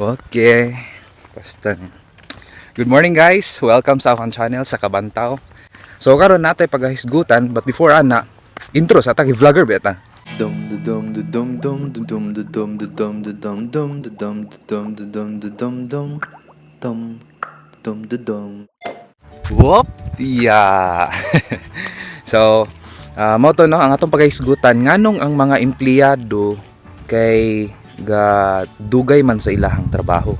Okay. Basta. Good morning, guys. Welcome sa akong channel sa Kabantaw. So karon natay pagahisgutan, but before ana, intro sa ta kay vlogger beta. Dum dum dum dum dum dum dum dum dum dum dum dum dum dum dum dum dum dum dum. Whoop! Yeah. So, mao to, no, ang atong pagahisgutan, nganong ang mga empleyado kay ga dugay man sa ilahang trabaho.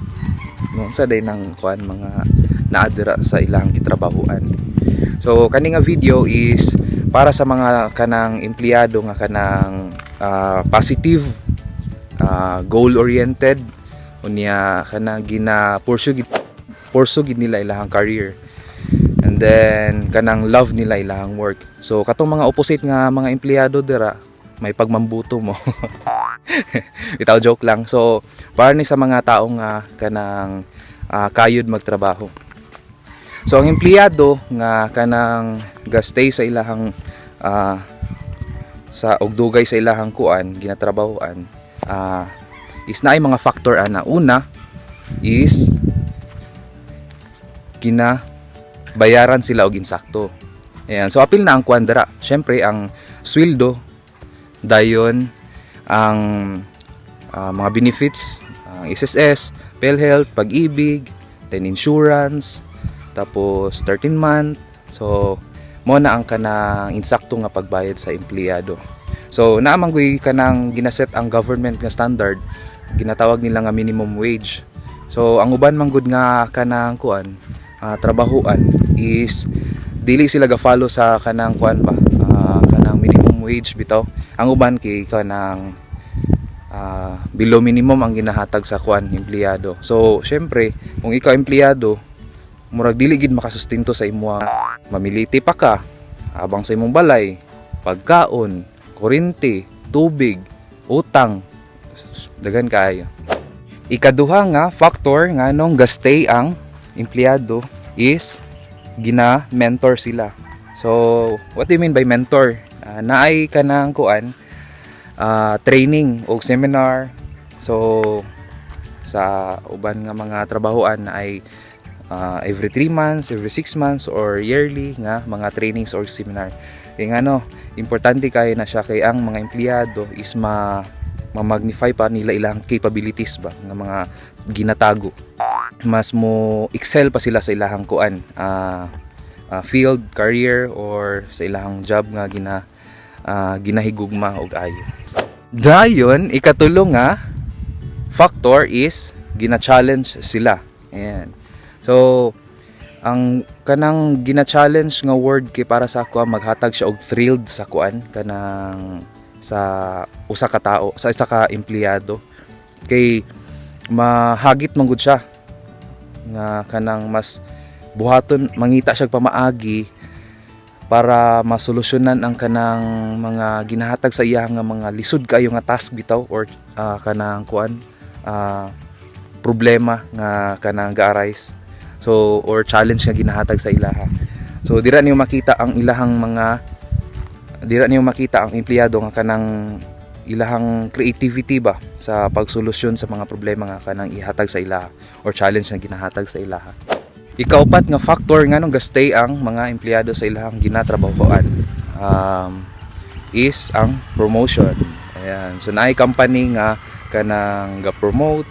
No, sa day nang kuan mga naadira sa ilahang gitrabahuan. So kani nga video is para sa mga kanang empleyado nga kanang positive, goal oriented, unya kanang gina pursue pursue gid nila ilahang career. And then kanang love nila ilahang work. So katong mga opposite nga mga empleyado dira, may pagmambuto mo. Bitaw, joke lang. So para ni sa mga tao nga kanang kayod magtrabaho. So ang empleyado nga kanang ga-stay sa ilahang sa og dugay sa ilahang kuan ginatrabahoan is naay mga factor ana. Una is gina bayaran sila og insakto. Ayan. So apil na ang kuan dira. Syempre ang sweldo, dayon ang mga benefits, ang SSS, PhilHealth, Pag-IBIG, then insurance, tapos 13 month. So mo na ang kanang insakto nga pagbayad sa empleyado. So naa man guy kanang ginaset ang government nga standard, ginatawag nila nga minimum wage. So ang uban man gud nga kanang kuan trabahuan is dili sila ga-follow sa kanang kuan ba, kanang minimum wage bitaw. Ang uban kay kanang below minimum ang ginahatag sa kuan empleyado. So syempre, kung ikaw empleyado, murag dili gid makasustento sa imuha. Mamiliti pa ka habang sa imong balay, pagkaon, kuryente, tubig, utang, daghan kaayo. Ikaduha nga factor nganong ga-stay ang empleyado is gina-mentor sila. So, what do you mean by mentor? Naay kanang kuan training o seminar. So, sa uban nga mga trabahoan ay every 3 months, every 6 months or yearly nga mga trainings or seminar. Kaya nga no, importante kayo na siya kay ang mga empleyado is ma ma-magnify pa nila ilang capabilities ba nga mga ginatago. Mas mo excel pa sila sa ilahang kuan field, career or sa ilahang job nga ginahigugma og ayo. Dayon, ikatulo nga factor is gina-challenge sila. Ayan. So, ang kanang gina-challenge nga word kay para sa ako maghatag siya og thrilled sa kuan kanang sa usa ka tao, sa isa ka empleyado, kay mahagit man gud siya nga kanang mas buhaton, mangita siya pamaagi para masolusyonan ang kanang mga ginahatag sa iya nga mga lisod kayo nga task bitaw or kanang kuan problema nga kanang ga-arise, so or challenge nga ginahatag sa ilaha. So dira niyo makita ang empleyado nga kanang ilahang creativity ba sa pagsolusyon sa mga problema nga kanang ihatag sa ilaha or challenge nga ginahatag sa ilaha. Ikaupat nga factor nganong ga-stay ang mga empleyado sa ilahang ginatrabahoan is ang promotion. Ayan. So naay company nga kanang ga-promote,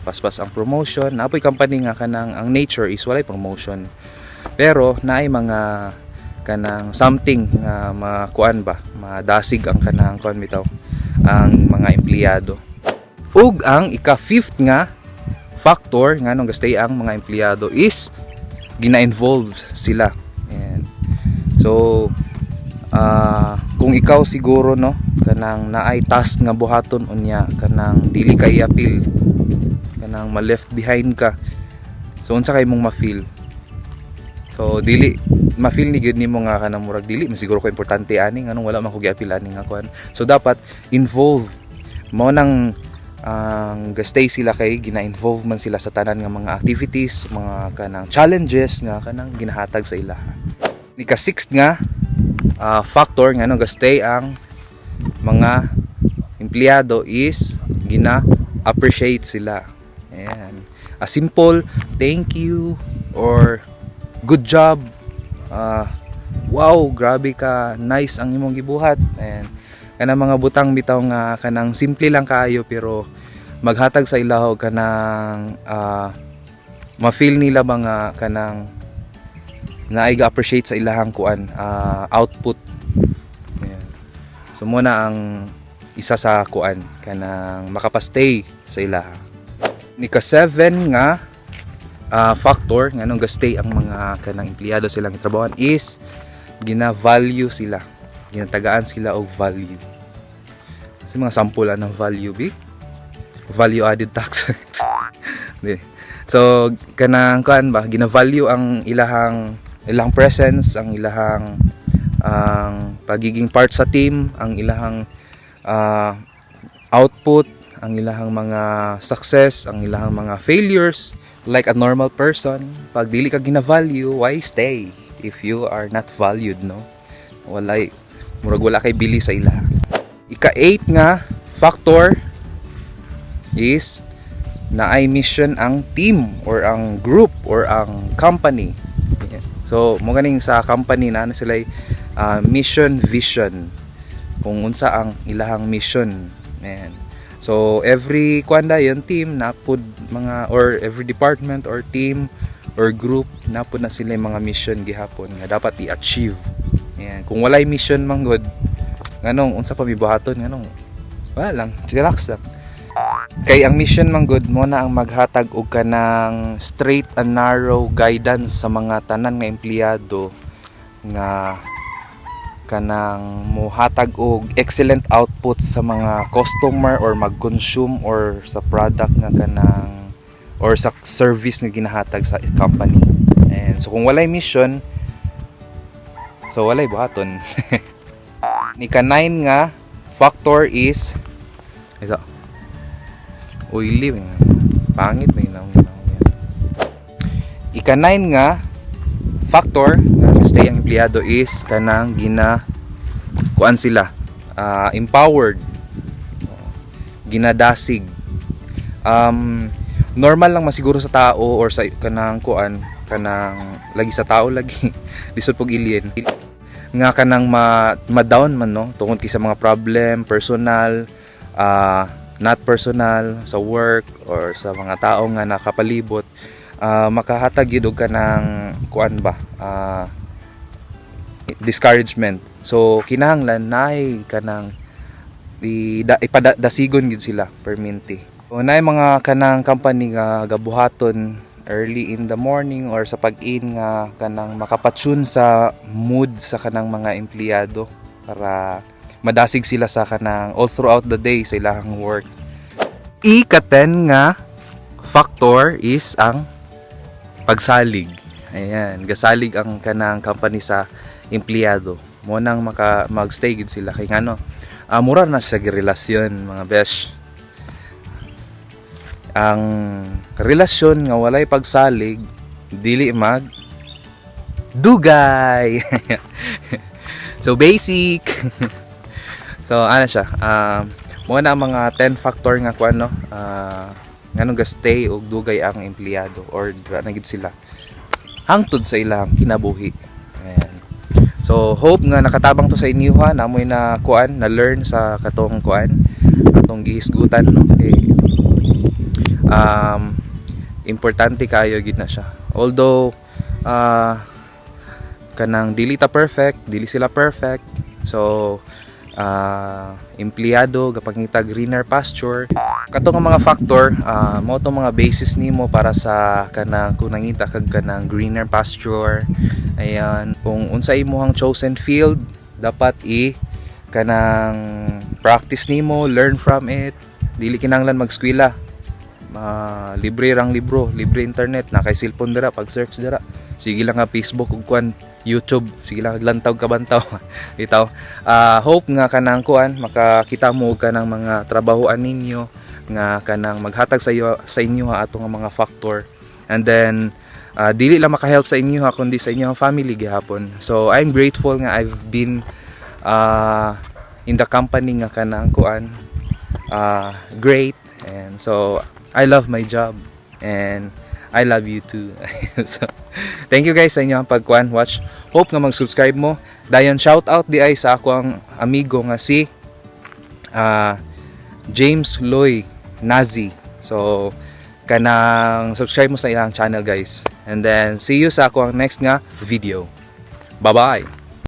paspas ang promotion. Naa poy company nga kanang ang nature is walay promotion. Pero naay mga kanang something nga makuan ba, madasig ang kanang kuan bitaw ang mga empleyado. Ug ang ika-fifth nga factor nganong ga-stay ang mga empleyado is gina-involve sila. Ayan. So kung ikaw siguro, no, kanang naay task nga buhaton unya kanang dili ka i-appeal, kanang ma-left behind ka. So unsa kay mong ma-feel? So dili ma-feel ni gyud nimo nga kanang murag dili man siguro ko importante ani, nganong wala man ko gi-appeal ani nga kuan. So dapat involve mo nang ang ga-stay sila kay gina-involve man sila sa tanan nga mga activities, mga kanang challenges nga kanang ginahatag sa ilaha. Ika sixth nga factor nga ga-stay ang mga empleyado is gina-appreciate sila. Ayan. A simple thank you or good job. Wow, grabe ka nice ang imong gibuhat. Ayan. Kanang mga butang bitaw nga kanang simple lang kaayo pero maghatag sa ilaha og kanang ma-feel nila ba nga kanang naay ga-appreciate sa ilahang kuan, output. Ayan. So mao na ang isa sa kuan kanang makapastay sa ilaha. Ika 7 nga factor nganong ga-stay ang mga kanang empleyado silang trabahoan is gina-value sila. Ginatagaan sila og value. Sa mga sample ng value bi value added tax. Di. So kanang kuan ba, gina-value ang ilahang ilang presence, ang ilahang ang pagiging part sa team, ang ilahang output, ang ilahang mga success, ang ilahang mga failures. Like a normal person, pag dili ka gina-value, why stay if you are not valued, no? Walay, murag wala kay bili sa ila. Ika-8 nga factor is naay mission ang team or ang group or ang company. So, mao ganing sa company na ano sila mission, vision. Kung unsa ang ilahang mission. Man. So, every kuan yung team napud mga or every department or team or group napud na sila yung mga mission gihapon nga dapat i-achieve. Ayan. Kung walay mission man gud, nganong unsa pa mibuhaton, nganong wala lang, relax lang. Kay ang mission man gud mao na ang maghatag og kanang straight and narrow guidance sa mga tanan nga empleyado nga kanang muhatag og excellent output sa mga customer or mag-consume or sa product nga kanang or sa service nga ginahatag sa company. And so kung walay mission, so walay buhaton. Ika 9 nga factor is isa oily man. Pangit may naong naong yan. Ika 9 nga factor nga stay ang empleyado is kanang gina kuan sila, empowered, ginadasig. Normal lang masiguro sa tao or sa kanang kuan kanang lagi sa tao lagi lisod pog ilin nga kanang ma, ma-down man, no, tungod kay sa mga problem personal, not personal, sa work or sa mga tao nga nakapalibot, makahatag gyud og kanang kuan ba, discouragement. So kinahanglan naay kanang ipadasigon gid sila perminti. So naay mga kanang company nga gabuhaton early in the morning or sa pag-in nga kanang makapatune sa mood sa kanang mga empleyado para madasig sila sa kanang all throughout the day sa ilahang work. Ika-10 nga factor is ang pagsalig. Ayan, gasalig ang kanang company sa empleyado. Mao nang maka magstay gid sila kay ngano. Mura na siya relasyon, mga besh. Ang relasyon nga walay pagsalig dili mag dugay. So basic. So ano siya? Mao na ang mga 10 factor nga kuan, no. Nganong ga-stay og dugay ang empleyado or dira na gid sila hangtod sa ilang kinabuhi. Ayan. So hope nga nakatabang to sa inyo ha, namoy na kuan na learn sa katong kuan atong gihisgutan, no, kay importante kayo gid na siya. Although kanang dili ta perfect, dili sila perfect. So empleyado gapangita greener pasture. Kato nga mga factor, mao tong mga basis nimo para sa kanang kung nangita kag kanang greener pasture. Ayan, kung unsa imong chosen field, dapat i kanang practice nimo, learn from it. Dili kinahanglan magskwela. Libre rang libro, libre internet, na kay cellphone dira, pag search dira. Sige lang nga Facebook ug kuan YouTube, sige lang lantaw kabantaw. Itaw. Hope nga kanang kuan makakita mo og kanang mga trabahoan ninyo nga kanang maghatag sa iyo sa inyo ha ato nga mga factor. And then dili lang maka-help sa inyo ha kundi sa inyong family gihapon. So I'm grateful nga I've been in the company nga kanang kuan great and so I love my job and I love you too. So, thank you guys sa inyong pagkuan watch. Hope nga mag-subscribe mo. Dayon, shout out diay sa akoang amigo nga si James Loy Nazi. So kanang subscribe mo sa ilang channel, guys. And then see you sa akoang next nga video. Bye-bye.